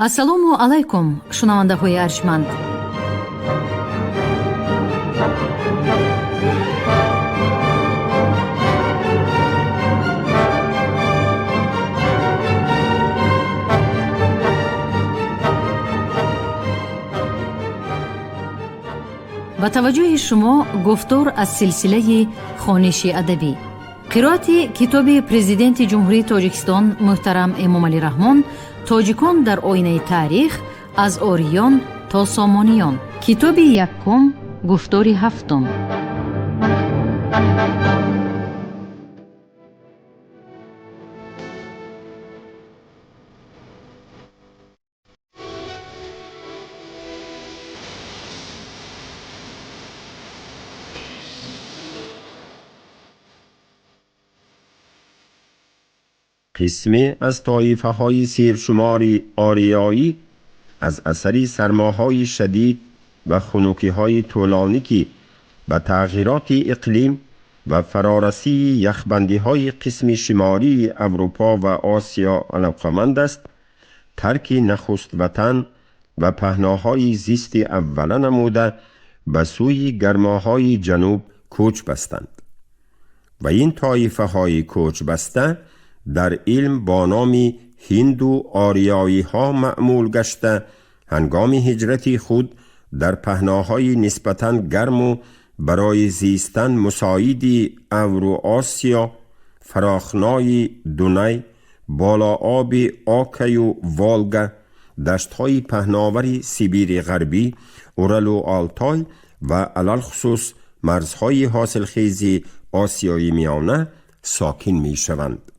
Ассалому алайкум, шунавандаҳои арҷманд. Ба таваҷҷӯҳи шумо гуфтор аз силсилаи хониши адабӣ, қироати китоби Президенти Ҷумҳурии Тоҷикистон муҳтарам Эмомалӣ Раҳмон «Тоҷикон дар оинаи таърих: аз ориён то сомониён», китоби якум, гуфтори ҳафтум. قسمی از طایفه های سیرشماری آریایی از اثر سرماهای شدید و خنوکی های طولانی که به تغییرات اقلیم و فرارسی یخبندی های قسم شماری اروپا و آسیا علاقمند است، ترک نخست وطن و پهناهای زیست اوله نموده به سوی گرماهای جنوب کوچ بستند و این طایفه های کوچ بسته در علم با نام هندو آریایی ها معمول گشته، هنگام هجرت خود در پهناهای نسبتاً گرم و برای زیستن مساعد اورو آسیا، فراخنای دونای، بالا آب آکی و والگا، دشتهای پهناور سیبیر غربی، اورال و آلتای و علی‌الخصوص مرزهای حاصلخیز آسیای میانه ساکن می شوند.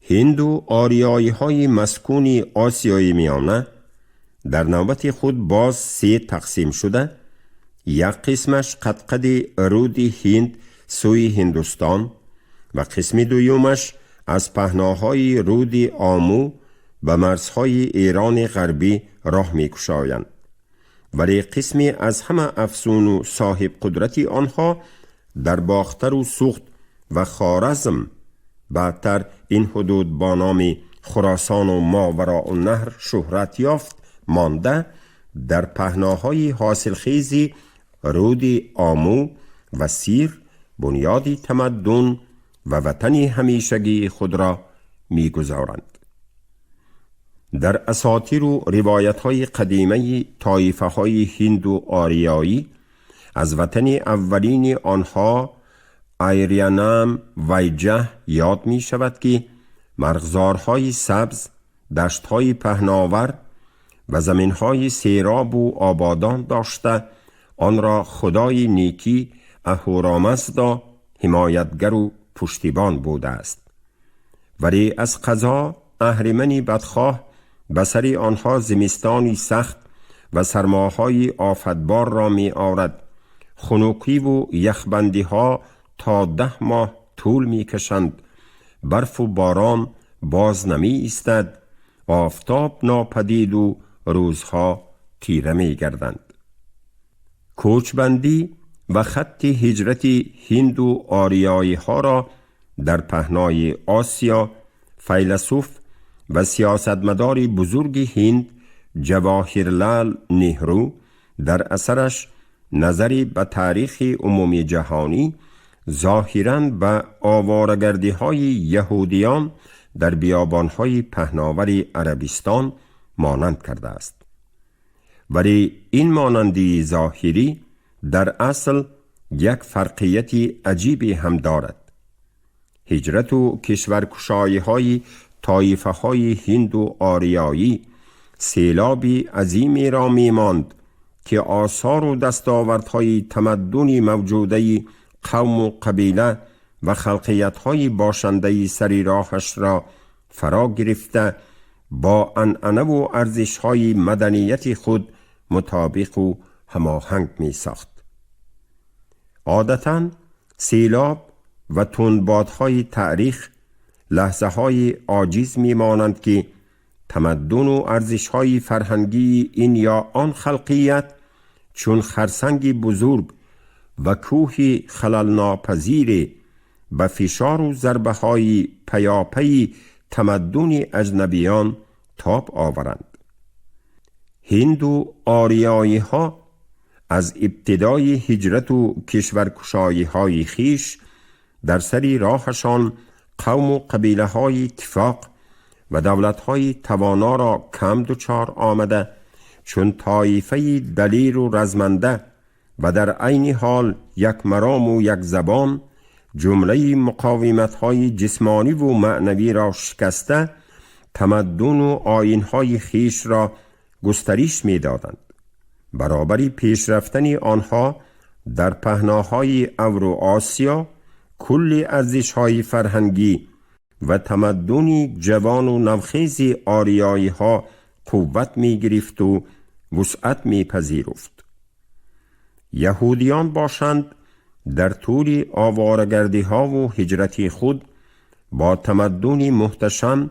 هندو آریایی های مسکون آسیای میانه در نوبت خود باز سه تقسیم شده، یک قسمش قدقد رود هند سوی هندوستان و قسم دویمش از پهناهای رود آمو به مرزهای ایران غربی راه میکشایند. ولی قسمی از همه افسون و صاحب قدرت آنها در باختر و سوخت و خارزم، بعدتر این حدود با نام خراسان و ماوراء النهر شهرت یافت، مانده، در پهناهای حاصلخیزی رود آمو و سیر بنیاد تمدن و وطن همیشگی خود را میگذارند. در اساطیر و روایت های قدیمه طایفه های هند و آریایی از وطن اولین آنها ایریانم ویجه یاد می شود که مرغزارهای سبز، دشتهای پهناور و زمینهای سیراب و آبادان داشته، آن را خدای نیکی اهورامزدا حمایتگر و پشتیبان بوده است. ولی از قضا اهریمنی بدخواه به سر آنها زمستانی سخت و سرماهای آفتبار را می آورد. خنوکی و یخبندی ها تا 10 ماه طول می کشند. برف و باران باز نمی ایستد، آفتاب ناپدید و روزها تیره می گردند. کوچبندی و خط هجرت هند و آریایی ها را در پهنای آسیا فیلسوف و سیاستمدار بزرگ هند جواهرلال نهرو در اثرش نظری به تاریخ عمومی جهانی ظاهراً به آوارگردی های یهودیان در بیابانهای پهناور عربستان مانند کرده است. ولی این مانندی ظاهری در اصل یک فرقیت عجیبی هم دارد. هجرت و کشورکشایی های طایفه های هند و آریایی سیلاب عظیمی را می ماند که آثار و دستاوردهای تمدنی موجوده قوم و قبیله و خلقیت‌های باشنده سری راهش را فرا گرفته، با عنعنه و ارزش‌های مدنیت خود مطابق و هماهنگ می ساخت. عادتاً سیلاب و تندبادهای تاریخ لحظه‌های عاجز می مانند که تمدن و ارزش‌های فرهنگی این یا آن خلقیت چون خرسنگ بزرگ و کوه خللناپذیر به فشار و ضربه های پیاپی تمدن اجنبیان تاب آورند. هند و آریایی ها از ابتدای هجرت و کشورکشایی های خویش در سر راهشان قوم و قبیله های اتفاق و دولت های توانا را کم دچار آمده، چون طایفه دلیر و رزمنده و در عین حال یک مرام و یک زبان، جمله مقاومت های جسمانی و معنوی را شکسته، تمدن و آیین های خویش را گسترش می دادند. برابر پیشرفتن آنها در پهناهای اورو آسیا، کل ارزش های فرهنگی و تمدن جوان و نوخیز آریایی ها قوت می گرفت و وسعت می پذیرفت. یهودیان باشند در طول آوارگردی ها و هجرت خود با تمدن محتشم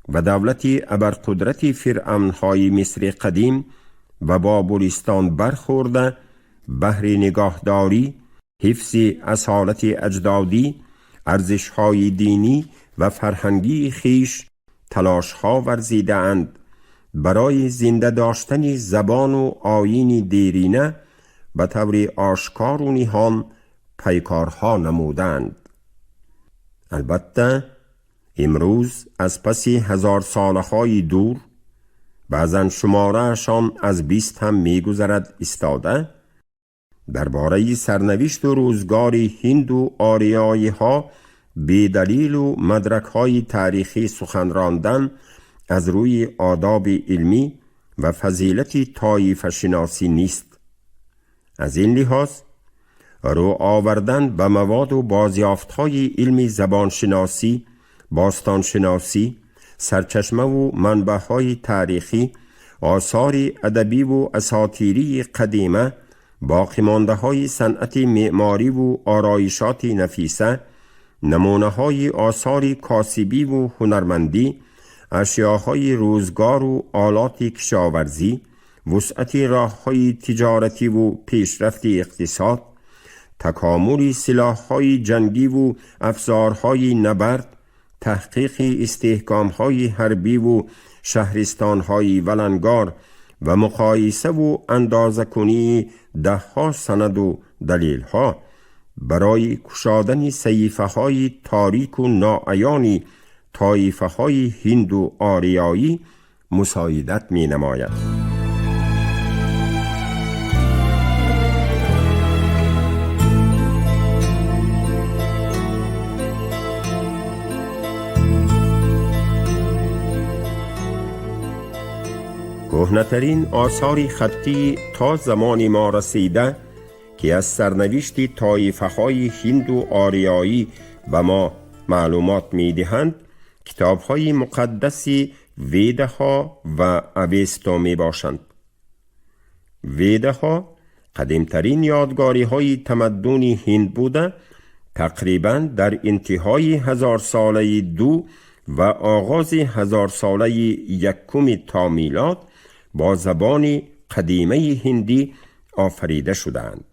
و دولت ابرقدرت فرعونهای مصر قدیم و بابلستان برخورده، بهر نگاهداری، حفظ اصالت اجدادی، ارزش‌های دینی و فرهنگی خویش تلاش‌ها ورزیده‌اند. برای زنده داشتن زبان و آیین دیرینه به طور آشکار و نهان پیکارها نمودند. البته امروز از پس هزار سالهای دور، بعضا شماره‌شان از 20 هم می‌گذرد، ایستاده درباره سرنوشت و روزگار هند و آریایی ها بی دلیل و مدرک های تاریخی سخن راندن از روی آداب علمی و فضیلت طایفه شناسی نیست. از این لحاظ رو آوردن به مواد و بازیافت های علمی زبانشناسی، باستانشناسی، سرچشمه و منبع های تاریخی، آثار ادبی و اساطیری قدیمه، باقی مانده های صنعت معماری و آرایشات نفیسه، نمونه های آثار کاسبی و هنرمندی، اشیاهای روزگار و آلات کشاورزی، وسعت راه‌های تجارتی و پیشرفت اقتصاد، تکامل سلاح‌های جنگی و افزارهای نبرد، تحقیق استحکام‌های حربی و شهرستان‌های ولنگار و مقایسه و اندازه‌کنی ده‌ها سند و دلیل‌ها برای کشادن صحیفه‌های تاریک و ناعیان طایفه‌های هند و آریایی مساعدت می‌نماید. کهنه‌ترین آثار خطی تا زمان ما رسیده که از سرنوشت طایفه‌های هند و آریایی به ما معلومات می‌دهند، کتاب‌های مقدس ویدها و اوستا می‌باشند. ویدها قدیمترین یادگاری‌های تمدن هند بوده، تقریباً در انتهای 1000 ساله 2 و آغاز 1000 ساله 1 تا میلاد با زبان قدیمه هندی آفریده شدند.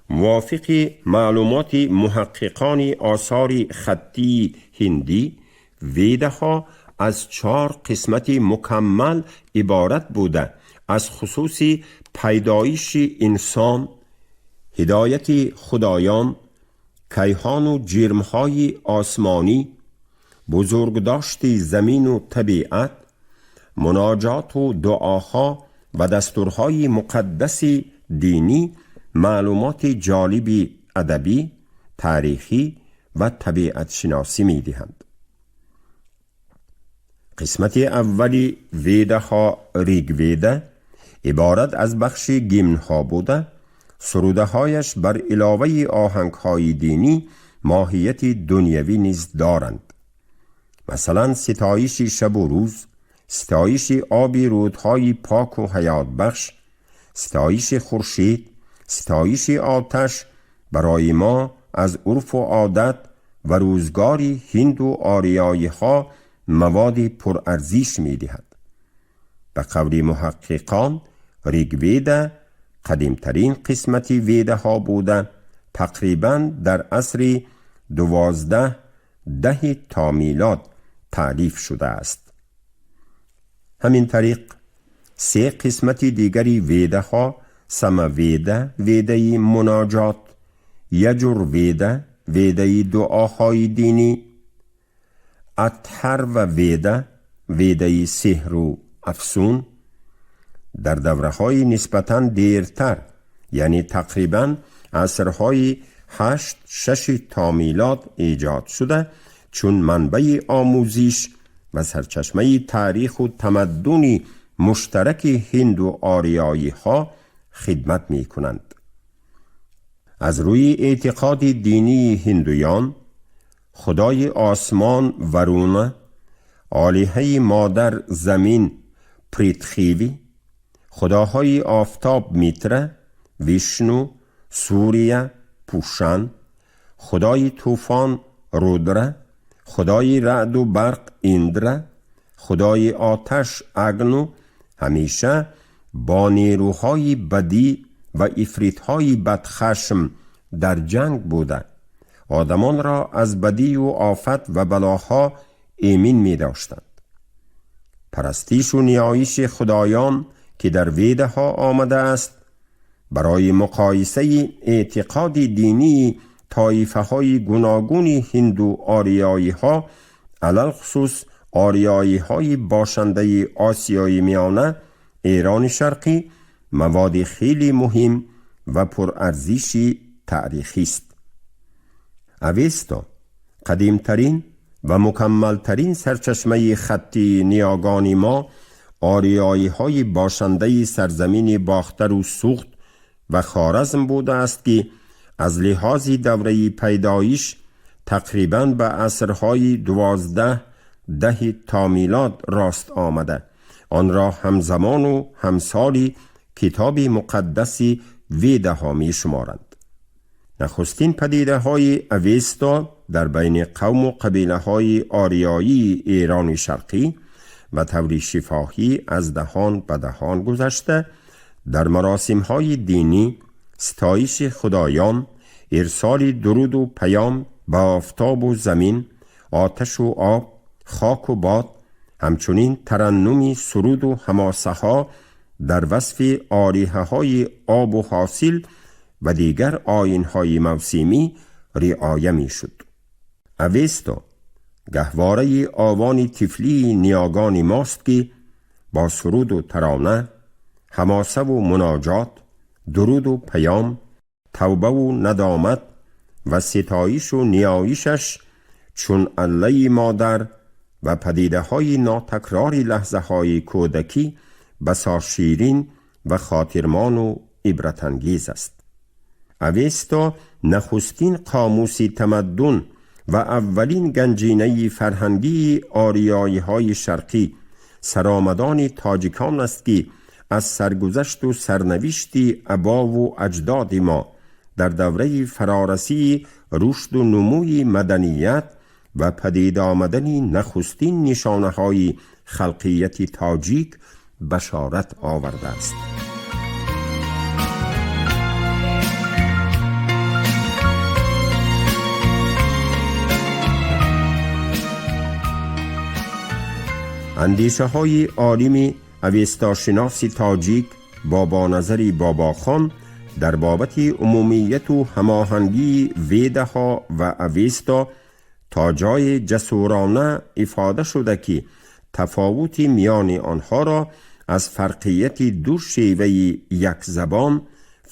موافق معلومات محققان آثار خطی هندی، ویدها از 4 قسمت مکمل عبارت بوده از خصوص پیدایش انسان، هدایت خدایان، کیهان و جرم‌های آسمانی، بزرگداشت زمین و طبیعت، مناجات و دعاها و دستورهای مقدس دینی، معلومات جالب ادبی، تاریخی و طبیعت شناسی می دهند. قسمت اول ویدها ریگ ویده عبارت از بخش گیمنها بوده، سروده هایش بر علاوه آهنگ های دینی ماهیت دنیوی نیز دارند. مثلا ستایش شب و روز، ستایش آب رودهای پاک و حیات بخش، ستایش خورشید، ستایش آتش برای ما از عرف و عادت و روزگار هند و آریایی ها مواد پرارزش می دهد. به قول محققان ریگ ویدا قدیمترین قسمت ویده ها بوده، تقریبا در عصر 12 ده تا میلاد تألیف شده است. Ҳамин тариқ, се қисмати дигари Ведаҳо: Самаведа, Ведаи муноҷот, Яҷурведа, Ведаи дуоҳои динӣ, Атҳарва Веда, Ведаи сеҳру афсун, дар давраҳои нисбатан дертар, яъне тақрибан асрҳои 8-6 то милод эҷод шуда, чун манбаи омӯзиш ва сарчашмаи таъриху тамаддуни муштараки ҳинду ориёиҳо хидмат мекунанд. Аз рӯи эътиқоди динии ҳиндуён, худои осмон Варуна, олиҳаи модар замин Притхиви, худоҳои офтоб Митра, Вишну, Сурия, Пушан, худои тӯфон Рудра, худои раъду барқ Индра, худои оташ Агну ҳамеша бо нерӯҳои бадӣ ва ифритҳои бадхашм дар ҷанг буда, одамонро аз бадию офат ва балоҳо эмин медоштанд. Парастишу ниёиши худоён, ки дар Ведаҳо омадааст, барои муқоисаи эътиқоди динии тоифаҳои гуногуни ҳинду ориёиҳо, алалхусус ориёиҳои бошандаи Осиёи Миёна, Эрони Шарқӣ, маводи хеле муҳим ва пурарзиши таърихист. Авесто қадимтарин ва мукаммалтарин сарчашмаи хаттии ниёгони мо, ориёиҳои бошандаи сарзамини Бохтару Суғд ва Хоразм будааст, ки аз лиҳози давраи пайдоиш тақрибан ба асрҳои 12-10 то милод рост омада, онро ҳамзамону ҳамсоли китоби муқаддаси Ведаҳо мешуморанд. Нахустин падидаҳои Авесто дар байни қавму қабилаҳои ориёии Эрони Шарқӣ ба таври шифоҳӣ аз даҳон ба даҳон гузашта, дар маросимҳои динӣ, ситоиши худоён, ирсоли дуруду паём ба офтобу замин, оташу об, хоку бод, ҳамчунин тараннуми суруду ҳамосаҳо дар васфи ориҳаҳои обу ҳосил ва дигар оинҳои мавсимӣ риоя мешуд. Авесто гаҳвораи овони тифлии ниёгони мост, ки бо суруду тарона, ҳамосаву муноҷот, дуруду паём, тавбаву надомат ва ситоишу ниёишаш чун аллаи модар ва падидаҳои нотакрори лаҳзаҳои кӯдакӣ басо ширин ва хотирмону ибратангез аст. Авесто нахустин қомуси тамаддун ва аввалин ганҷинаи фарҳангии ориёиҳои шарқӣ, саромадони тоҷикон аст, ки аз саргузашту сарнавишти абову аҷдоди мо дар давраи фарорасии рушду нумӯи маданият ва падид омадани нахустин нишонаҳои халқияти тоҷик башорат овардааст. Андешаҳои олими авестошиноси тоҷик Бобоназари Бобохон дар бобати умумияту ҳамоҳангии Ведаҳо ва Авесто то ҷои ҷасурона ифода шуда, ки тафовути миёни онҳоро аз фарқияти ду шеваи як забон,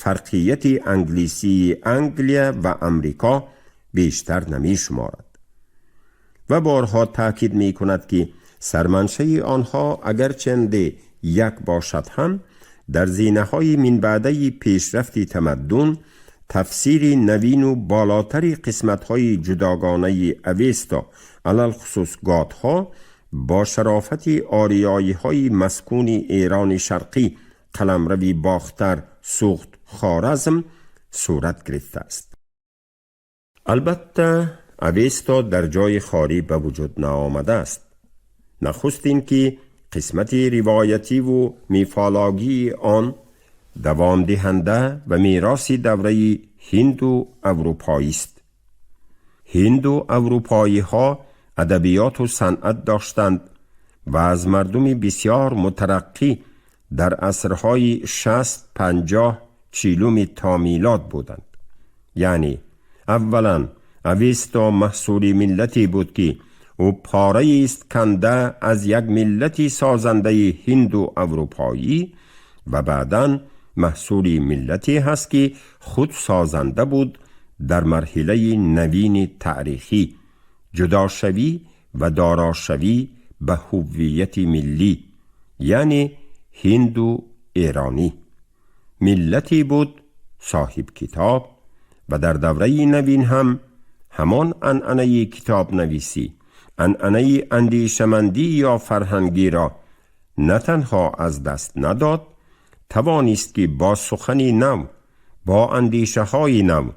фарқияти англисии Англия ва Амрико бештар намешуморад ва борҳо таъкид мекунад, ки сарманшаи онҳо агарчанде як бошад ҳам, дар зинаҳои минбаъдаи пешрафти тамаддун тафсири навину болотари қисматҳои ҷудогонаи Авесто, алалхусус Готҳо, бо шарофати ориёиҳои маскуни Эрони Шарқӣ, қаламрави Бохтар, Суғд, Хоразм сурат гирифтааст. Албатта, Авесто дар ҷои холӣ ба вуҷуд наомадааст. Нахуст ин ки қисмати ривоятиву мифологии он давомдиҳанда ва мероси давраи ҳинду аврупоист. Ҳинду аврупоиҳо адабиёту санъат доштанд. و از مردم بسیار مترقی در عصرهای 60، 50، 40 تا میلاد بودند. یعنی اولا اوستا محصول ملتی بود که او پاره است کنده از یک ملتی سازنده هند و اروپایی و بعداً محصول ملتی هست که خود سازنده بود در مرحله نوین تاریخی، جداشوی و داراشوی به هویت ملی، یعنی هند و ایرانی. ملتی بود صاحب کتاب و در دوره نوین هم همان عنعنه کتاب نویسی، عنعنه اندیشمندی یا فرهنگی را نه تنها از دست نداد، توانست که با سخن نو، با اندیشه های نو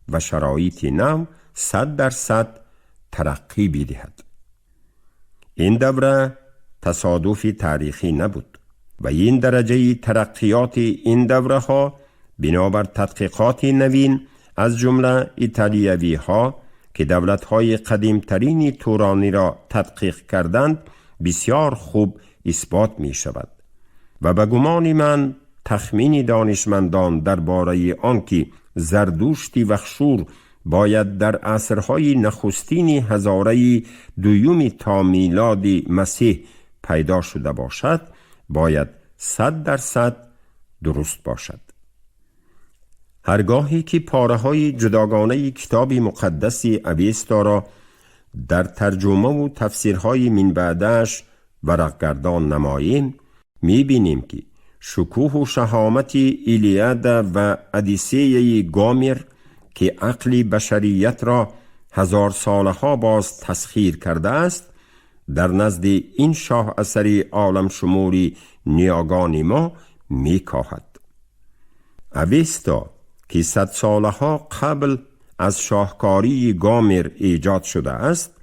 و شرایط نو 100% ترقی بدهد. این دوره تصادف تاریخی نبود و این درجه ترقیات این دوره ها بنابر تدقیقات نوین از جمله ایتالیوی ها که دولت های قدیم ترین تورانی را تدقیق کردند بسیار خوب اثبات می شود و به گمان من تخمین دانشمندان درباره آن که زردوشتی وخشور باید در عصرهای نخستین هزاره دوم تا میلاد مسیح پیدا شده باشد باید 100% درست باشد. هرگاهی که پاره های جداگانه کتاب مقدس اوستا را در ترجمه و تفسیرهای من بعدش ورق گردان نماییم، میبینیم که شکوه و شهامت ایلیاد و ادیسیه گامر که عقل بشریت را هزار سالها باز تسخیر کرده است، در نزد این شاه اثر عالم شمولی نیاگان ما میکاهد. اوستا که 100 سالها قبل از شاهکاری گامر ایجاد شده است،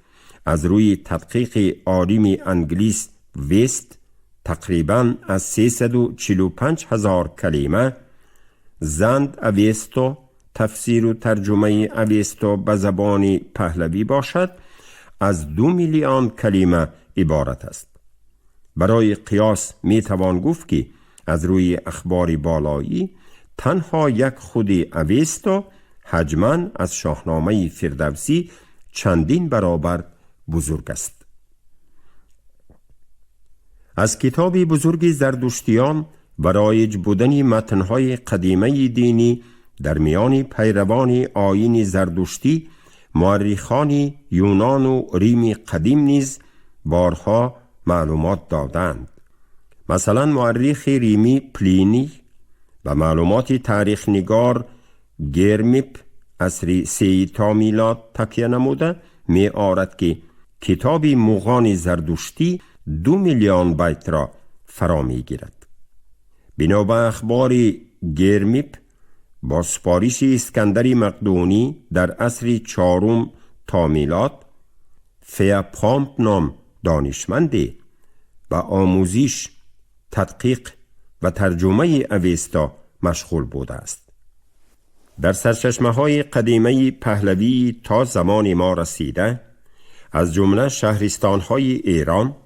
از روی تدقیق عالم انگلیس وست تقریبا از 345 هزار کلمه، زند اوستا تفسیر و ترجمه اوستا به زبان پهلوی باشد، از 2 میلیون کلمه عبارت است. برای قیاس می توان گفت که از روی اخبار بالایی تنها یک خود اوستا حجما از شاهنامه فردوسی چندین برابر بزرگ است. از کتاب بزرگ زردشتیان و رایج بودن متنهای قدیمه دینی در میان پیروان آیین زردشتی، مورخان یونان و ریم قدیم نیز بارها معلومات دادند. مثلا مورخ ریمی پلینی و معلومات تاریخ نگار گرمیپ عصر 3 تا میلاد تکیه نموده می آرد که کتاب مغان زردشتی 2 میلیون بیت را فرا می گیرد. بنا به اخبار گرمیپ با سپارش اسکندر مقدونی در عصر 4 تا میلاد، فیاپامپ نام دانشمندی به آموزش، تدقیق و ترجمه اوستا مشغول بوده است. در سرچشمه های قدیمه پهلوی تا زمان ما رسیده، از جمله شهرستان های ایران،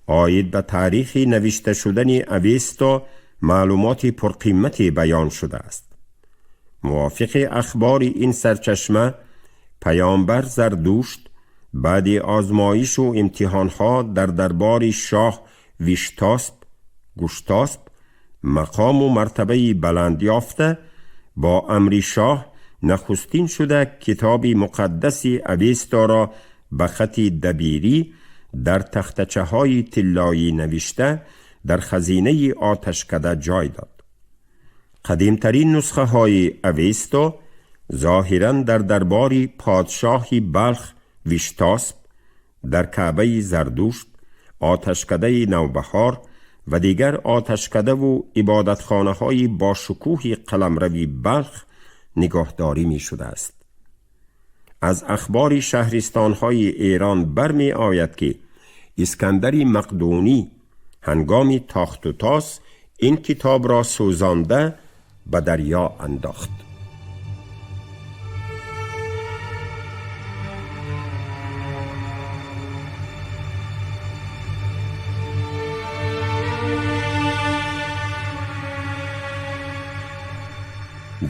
عاید به تاریخ نوشته شدن اوستا معلومات پرقیمتی بیان شده است. موافق اخبار این سرچشمه، پیامبر زردشت بعد آزمایش و امتحانها در دربار شاه ویشتاسپ گشتاسپ مقام و مرتبه بلند یافته، با امر شاه نخستین شده کتاب مقدس اوستا را به خط دبیری در تختچه های طلایی نوشته در خزینه آتشکده جای داد. قدیمترین نسخه های اوستا ظاهرا در دربار پادشاه بلخ ویشتاسپ، در کعبه زردشت، آتشکده نوبهار و دیگر آتشکده و عبادتخانه های با شکوه قلمروی بلخ نگاهداری می شده است. از اخبار شهرستان های ایران برمی آید که اسکندر مقدونی هنگام تاخت و تاس این کتاب را سوزانده به دریا انداخت.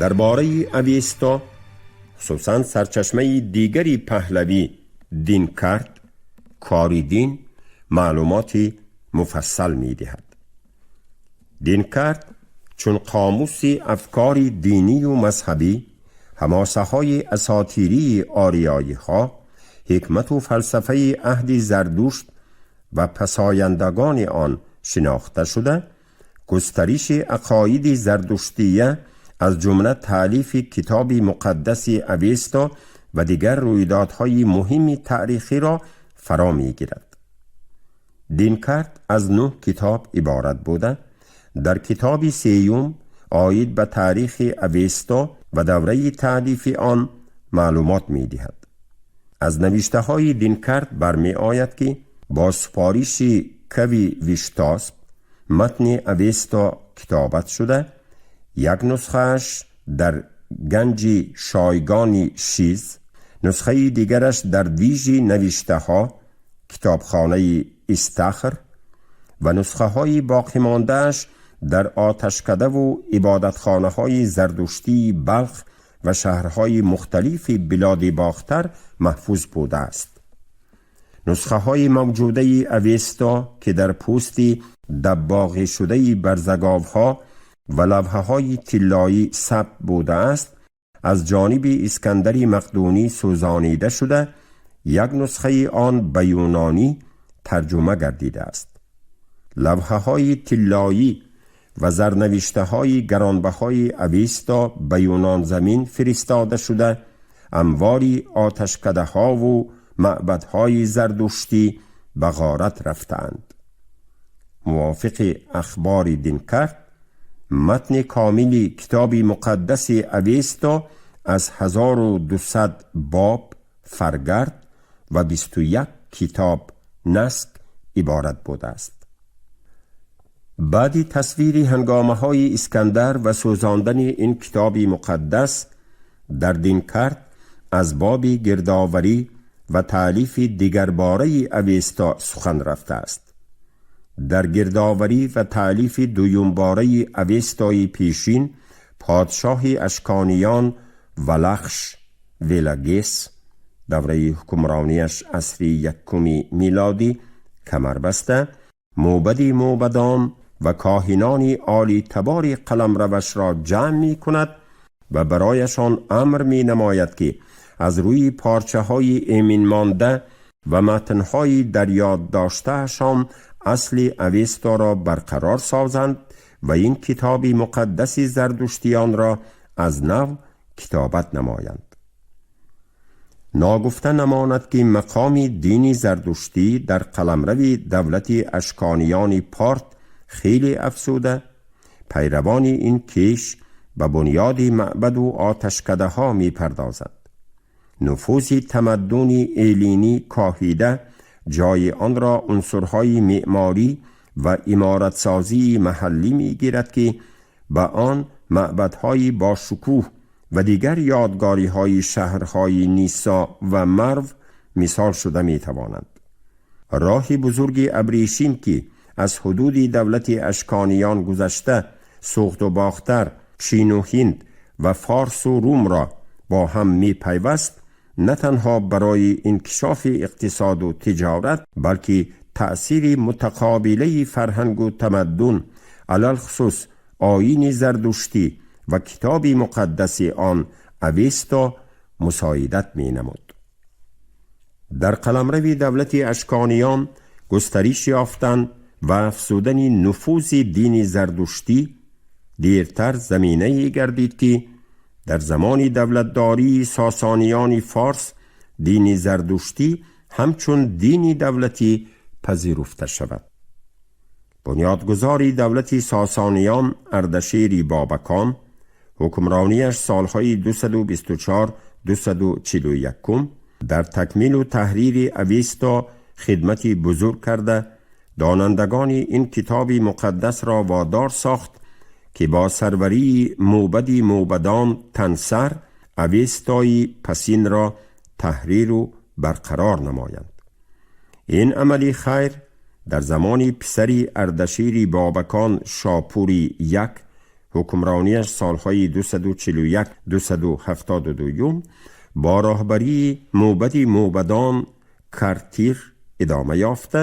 Дар бораи Авесто, хусусан сарчашмаи дигари паҳлавӣ Динкарт, Кори дин маълумоти муфассал медиҳад. Динкарт чун қомуси афкори динию мазҳабӣ, ҳамосаҳои асотирии ориёиҳо, ҳикмату фалсафаи аҳди Зардушт ва пасояндагони он шинохта шуда, густариши ақоиди зардуштия, аз ҷумла таълифи китоби муқаддаси Авесто ва дигар рӯйдодҳои муҳими таърихиро фаро мегирад. Динкарт аз 9 китоб иборат буда, дар китоби сеюм оид ба таърихи Авесто ва давраи таълифи он маълумот медиҳад. Аз навиштаҳои Динкарт бармеояд, ки бо супориши Кави Виштосп матни Авесто китобат шуда, як нусхааш дар ганҷи шойгони Шиз, нусхаи дигараш дар вижи навиштаҳо, китобхонаи Истахр, ва нусхаҳои боқимондааш дар оташкадаву ибодатхонаҳои зардуштии Балх ва шаҳрҳои мухталифи билоди Бохтар маҳфуз будааст. Нусхаҳои мавҷудаи Авесто, ки дар пӯсти даббоғӣ шудаи барзаговҳо ва лавҳаҳои тиллоӣ сабт будааст, аз ҷониби Искандари Мақдунӣ сӯзонида шуда, як нусхаи он ба юнонӣ тарҷума гардидааст. Лавҳаҳои тиллоӣ ва зарнавиштаҳои гаронбаҳои Авесто ба Юнонзамин фиристода шуда, амвори оташкадаҳову маъбадҳои зардуштӣ ба ғорат рафтаанд. Мувофиқи ахбори Динкарт, матни комили китоби муқаддаси Авесто аз 1200 боб, фаргард ва 21 китоб, наск иборат будааст. Баъди тасвири ҳангомаҳои Искандар ва сӯзондани ин китоби муқаддас, дар Динкарт аз боби гирдоварӣ ва таълифи дигарбораи Авесто сухан рафтааст. Дар гирдоварӣ ва таълифи дуюмбораи Авестои пешин подшоҳи ашкониён Валахш, Велагес, давраи ҳукмронияш асри якуми милодӣ, камар баста, мӯбади мӯбадон ва коҳинони олитабори қаламравашро ҷамъ мекунад ва барояшон амр менамояд, ки аз рӯи порчаҳои эминмонда ва матнҳои дар ёд доштаашон асли Авесторо барқарор созанд ва ин китоби муқаддаси зардуштиёнро аз нав китобат намоянд. Ногуфта намонад, ки мақоми дини зардуштӣ дар қаламрави давлати ашкониёни Порт хеле афзуда, пайравони ин кеш ба бунёди маъбаду оташкадаҳо мепардозанд. Нуфузи тамаддуни эллинӣ коҳида, ҷои онро унсурҳои меъморӣ ва иморатсозии маҳаллӣ мегирад, ки ба он маъбадҳои бошукӯҳ ва дигар ёдгориҳои шаҳрҳои Нисо ва Марв мисол шуда метавонанд. Роҳи бузурги абрешим, ки аз ҳудуди давлати ашкониён гузашта, Суғду Бохтар, Чину Ҳинд ва Форсу Румро бо ҳам мепайваст, на танҳо барои инкишофи иқтисоду тиҷорат, балки таъсири мутақобилаи фарҳангу тамаддун, алалхусус оини зардуштӣ ва китоби муқаддаси он Авесто, мусоидат менамуд. Дар қаламрави давлати ашкониён густариш ёфтан ва афзудани нуфузи дини зардуштӣ дертар заминае гардид, ки дар замони давлатдории сосониёни форс дини зардуштӣ ҳамчун дини давлатӣ пазируфта шавад. Бунёдгузори давлати сосониён Ардашери Бобакон, ҳукмронияш солҳои 224-241, дар такмилу таҳрири Авесто хидмати бузург карда, донандагони ин китоби муқаддасро водор сохт, ки бо сарварии мӯбади мӯбадон Тансар Авестои пасинро таҳриру барқарор намоянд. Ин амали хайр дар замони писари Ардашири Бобакон, Шопури Як, ҳукмронияш солҳои 241-272 бо роҳбарии мӯбади мӯбадон Картир идома ёфта,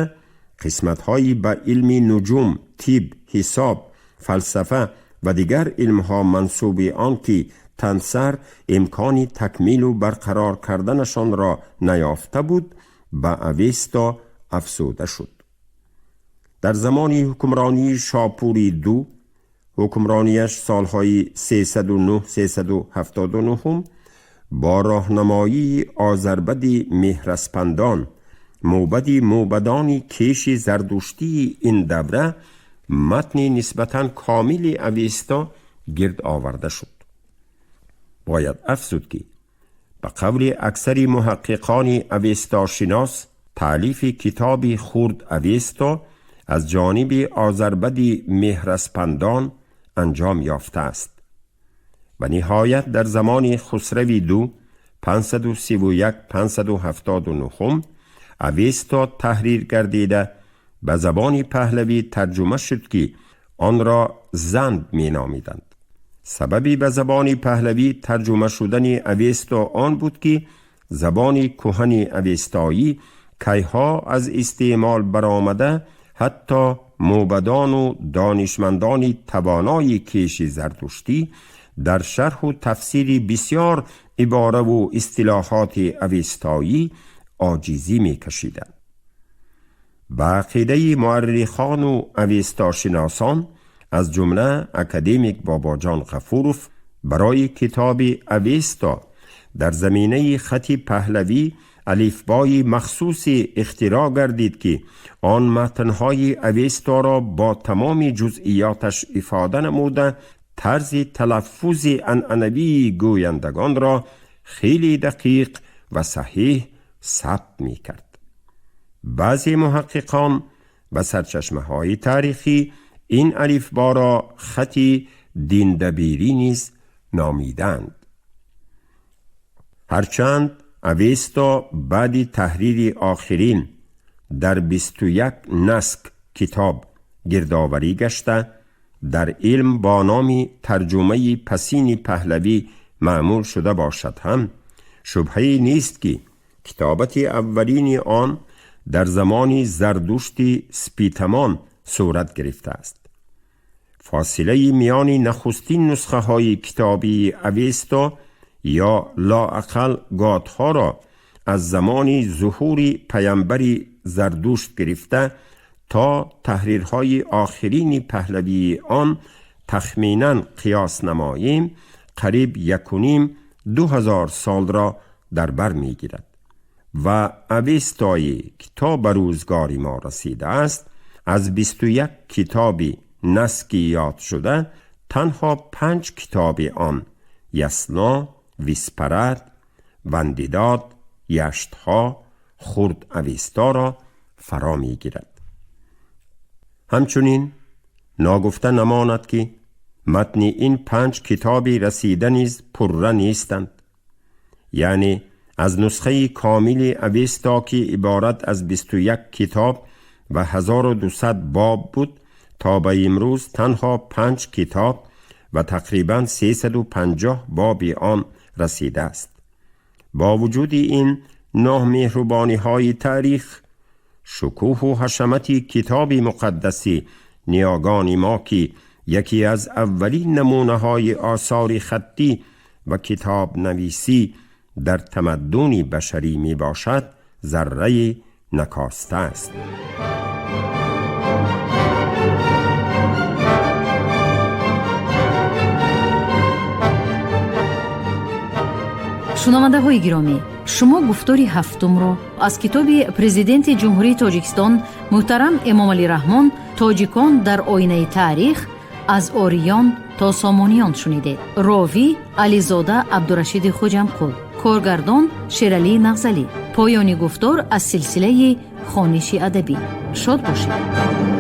қисматҳои ба илми нуҷум, тиб, ҳисоб, фалсафа ва дигар илмҳо мансуби он ки тансар имкони такмилу барқарор карданашонро наёфта буд, ба Авесто афзуда шуд. Дар замони ҳукмронии Шопури ду, ҳукмронияш солҳои 309-379, бо роҳнамоии Озарбади Меҳраспандон, мӯбади мӯбадони кеши зардуштии ин давра, матни нисбатан комили Авесто гирд оварда шуд. Бояд афзуд, ки ба қавли аксари муҳаққиқони авестошинос, таълифи китоби хурд Авесто аз ҷониби Озарбади Меҳраспандон анҷом ёфтааст ва ниҳоят дар замони Хусрави ду, 531-579, Авесто таҳрир гардида, ба забони паҳлавӣ тарҷума шуд, ки онро Занд меномиданд. Сабаби ба забони паҳлавӣ тарҷума шудани Авесто он буд, ки забони кӯҳани авестоӣ кайҳо аз истеъмол баромада, ҳатто мӯбадону донишмандони тавонои кеши зардуштӣ дар шарҳу тафсири бисьёр ибораву истилоҳоти авестоӣ оҷизӣ мекашиданд. Ба ақидаи муаррихону авестошиносон, аз ҷумла академик Бобоҷон Ғафуров, барои китоби Авесто дар заминаи хати паҳлавӣ алифбои махсусе ихтироъ гардид, ки он матнҳои Авесторо бо тамоми ҷузъиёташ ифода намуда, тарзи талаффузи анъанавии гӯяндагонро хеле дақиқ ва саҳеҳ сабт мекард. Баъзе муҳаққиқон ва сарчашмаҳои таърихӣ ин алифборо хати диндабирӣ низ номидаанд. Ҳарчанд Авесто баъди таҳрири охирин дар 21 наск китоб гирдоварӣ гашта, дар илм бо номи тарҷумаи пасини паҳлавӣ маъмул шуда бошад ҳам, шубҳае нест, ки китобати аввалини он дар замони Зардушти Спитамон сурат гирифтааст. Фосилаи миёни нахустин нусхаҳои китобии Авесто ё лоақал готҳоро аз замони зуҳури паямбари Зардушт гирифта то таҳрирҳои охирини паҳлавии он тахминан қиёс намоем, қариб 1,5-2 ҳазор солро дар бар мегирад ва Авестое ки то ба рӯзгори мо расидааст, аз 21 китоби наски ёдшуда танҳо панҷ китоби он, Ясно, Виспарад, Вандидод, Яштҳо, Хурд Авесторо фаро мегирад. Ҳамчунин ногуфта намонад, ки матни ин панҷ китоби расида низ пурра нестанд. Яъне аз нусхаи комили Авесто, ки иборат аз 21 китоб ва 1200 боб буд, то ба имрӯз танҳо панҷ китоб ва тақрибан 350 боби он расидааст. Бо вуҷуди ин номеҳрубониҳои таърих, шукӯҳу ҳашамати китоби муқаддаси ниёгони мо, ки яке аз аввалин намунаҳои осори хаттӣ ва китобнависӣ дар тамаддуни башарӣ мебошад, заррае накостааст. Шунавандаҳои гиромӣ, шумо гуфтори ҳафтумро аз китоби Президенти Ҷумҳурии Тоҷикистон муҳтарам Эмомалӣ Раҳмон «Тоҷикон дар оинаи таърих: аз ориён то сомониён» шунидед. Ровӣ Ализода Абдурашиди Хуҷамқул, коргардон Шералӣ Нағзалӣ. Поёни гуфтор аз силсилаи хониши адабӣ. Шод бошед.